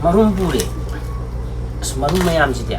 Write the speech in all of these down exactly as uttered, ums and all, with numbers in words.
ꯃꯔꯨꯝ ꯄꯨꯔꯦ꯫ ꯑꯁ, ꯃꯔꯨꯝ ꯃꯌꯥꯝꯁꯤꯗꯤ꯫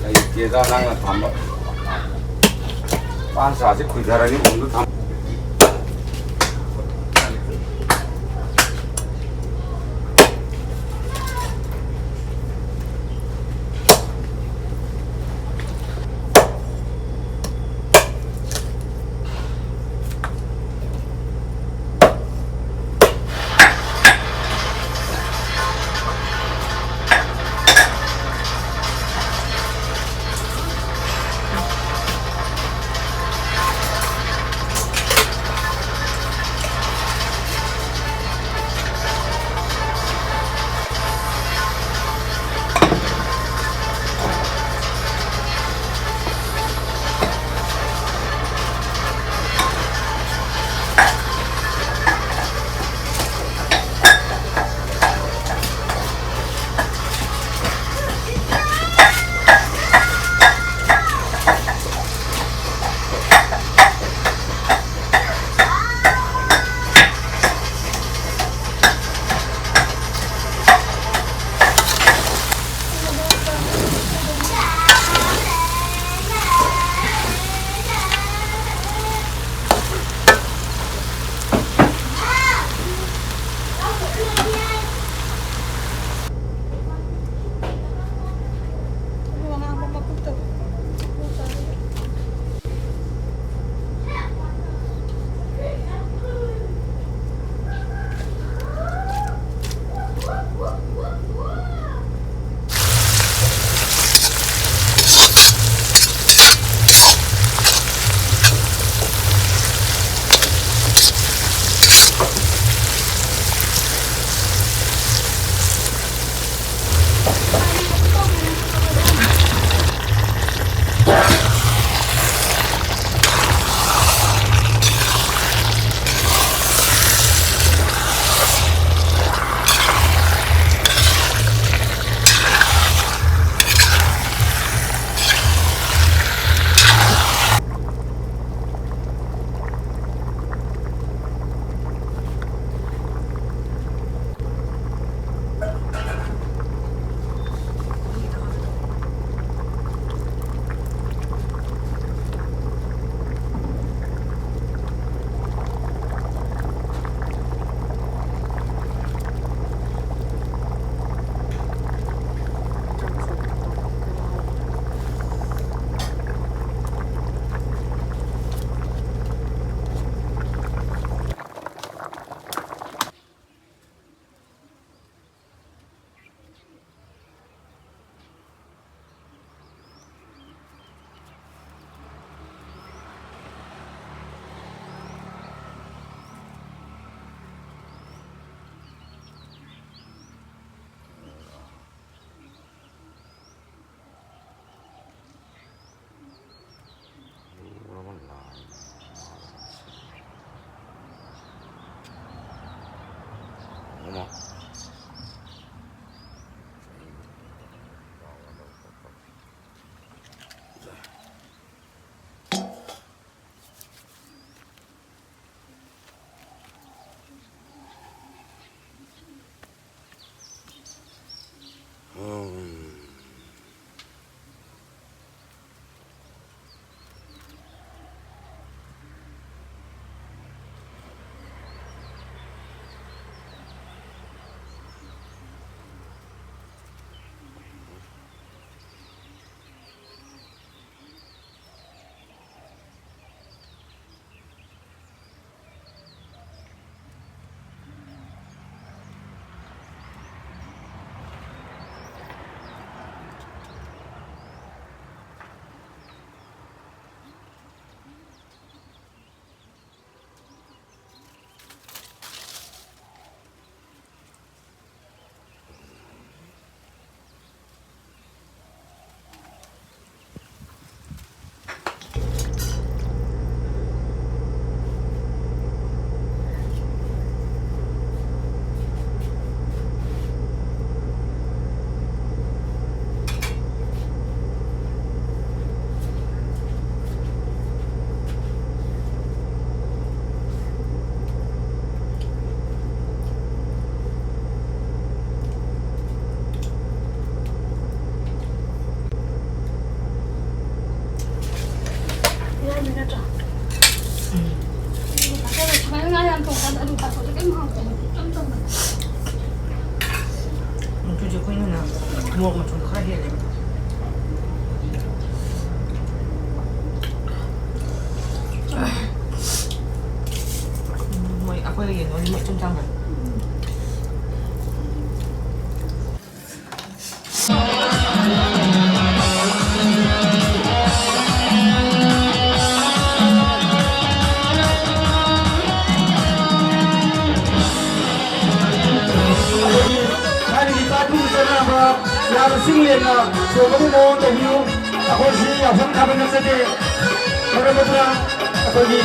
ꯂꯩꯇꯦꯗ ꯅꯪꯅ ꯊꯝꯕ꯫ ꯄꯥꯟ ꯆꯥꯁꯤ ꯈꯨꯏꯊꯔꯅꯤ, ꯎꯗꯨ ꯊꯝ꯫ ꯌꯥꯝꯃꯤ ꯅꯠꯇ꯭ꯔꯥ? ꯎꯝ꯫ ꯁꯨꯃꯥꯏꯅ ꯉꯥ ꯌꯥꯝ ꯊꯣꯡꯉꯀꯥꯟꯗ ꯑꯂꯨ ꯊꯥꯛꯄꯁꯦ ꯀꯩꯝ ꯍꯥꯎꯇꯕꯅꯦ꯫ ꯏꯆꯝ ꯆꯝꯅ꯫ ꯎꯝ, ꯑꯗꯨꯗꯤ ꯑꯩꯈꯣꯏꯅ ꯃꯣꯔꯣꯛ ꯃꯆꯨꯗꯣ ꯈꯔ ꯍꯦꯜꯂꯦꯕ꯫ ꯎꯝ, ꯃꯣꯏ ꯑꯩꯈꯣꯏꯒ ꯌꯦꯡꯅꯧꯔꯗꯤ ꯃꯣꯏ ꯏꯆꯝ ꯆꯝꯕꯅꯦ꯫ ꯊꯥꯏꯅꯒꯤ ꯏꯄꯥ ꯏꯄꯨꯒꯤ ꯆꯠꯅꯔꯝꯕ ꯌꯥꯝꯅ ꯆꯤꯡ ꯂꯦꯟꯅ ꯆꯣꯡꯕꯒꯤ ꯃꯑꯣꯡ ꯇꯧꯕꯤꯌꯨ꯫ ꯑꯩꯈꯣꯏꯁꯤ ꯌꯥꯎꯁꯪ ꯊꯥꯕꯜ ꯅꯠꯆꯗꯦ꯫ ꯃꯔꯝ ꯑꯗꯨꯅ ꯑꯩꯈꯣꯏꯒꯤ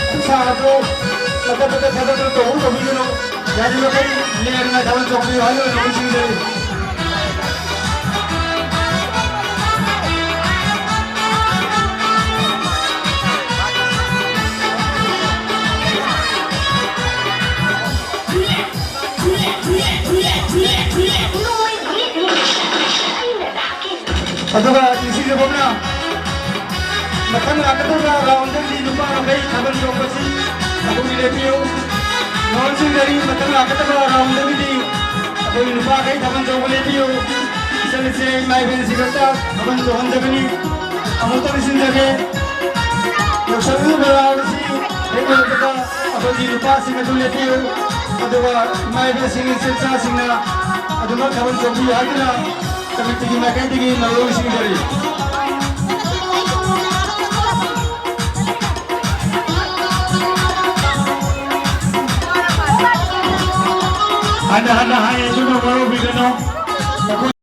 ꯈꯨꯠ ꯁꯥ ꯑꯗꯨ ꯃꯇꯠ ꯃꯇꯠ ꯊꯥꯗꯗꯨꯅ ꯇꯧꯕ ꯇꯧꯕꯤꯒꯅꯨ꯫ ꯌꯥꯔꯤꯕꯃꯈꯩ ꯂꯦꯝꯅ ꯊꯥꯕꯜ ꯆꯣꯡꯕꯤꯌꯨ ꯍꯥꯏꯅ ꯅꯤꯡꯁꯤꯡꯖꯔꯤ꯫ ꯑꯗꯨꯒ ꯅꯤꯡꯁꯤꯡꯖꯕ ꯑꯃꯅ, ꯃꯊꯪ ꯂꯥꯛꯀꯗꯧꯕ ꯔꯥꯎꯟꯗꯒꯤ ꯅꯨꯄꯥ ꯃꯈꯩ ꯊꯥꯕꯜ ꯆꯣꯡꯕꯁꯤ ꯑꯩꯈꯣꯏꯒꯤ ꯂꯦꯞꯄꯤꯌꯨ꯫ ꯅꯤꯡꯁꯤꯡꯖꯔꯤ, ꯃꯊꯪ ꯂꯥꯛꯀꯗꯕ ꯔꯥꯎꯟꯗꯒꯤꯗꯤ ꯑꯩꯈꯣꯏ ꯅꯨꯄꯥꯈꯩ ꯊꯥꯕꯜ ꯆꯣꯡꯕ ꯂꯦꯞꯄꯤꯌꯨ꯫ ꯏꯆꯟ ꯏꯆꯦ ꯏꯃꯥ ꯏꯕꯦꯟꯁꯤꯡ ꯈꯛꯇ ꯊꯥꯕꯜ ꯆꯣꯡꯍꯟꯖꯕꯅꯤ꯫ ꯑꯃꯨꯛꯇ ꯅꯤꯡꯁꯤꯡꯖꯒꯦ, ꯌꯥꯎꯁꯪꯒꯤ ꯃꯦꯂꯥ ꯑꯁꯤ ꯍꯦꯛ ꯂꯣꯏꯕꯒ ꯑꯩꯈꯣꯏꯒꯤ ꯅꯨꯄꯥꯁꯤꯡ ꯑꯗꯨ ꯂꯦꯞꯄꯤꯌꯨ꯫ ꯑꯗꯨꯒ ꯏꯃꯥ ꯏꯕꯦꯟꯁꯤꯡ, ꯏꯆꯤꯜ ꯏꯆꯥꯁꯤꯡꯅ ꯑꯗꯨꯃꯛ ꯊꯥꯕꯜ ꯆꯣꯡꯕꯤꯌꯨ ꯍꯥꯏꯗꯨꯅ ꯀꯃꯤꯇꯤꯒꯤ ꯃꯥꯏꯀꯩꯗꯒꯤ ꯅꯧꯔꯣꯟ ꯅꯤꯡꯁꯤꯡꯖꯔꯤ꯫ ꯍꯟꯅ ꯍꯟꯅ ꯍꯥꯏ ꯑꯗꯨꯅ ꯋꯥꯔꯧꯕꯤꯒꯅꯨ꯫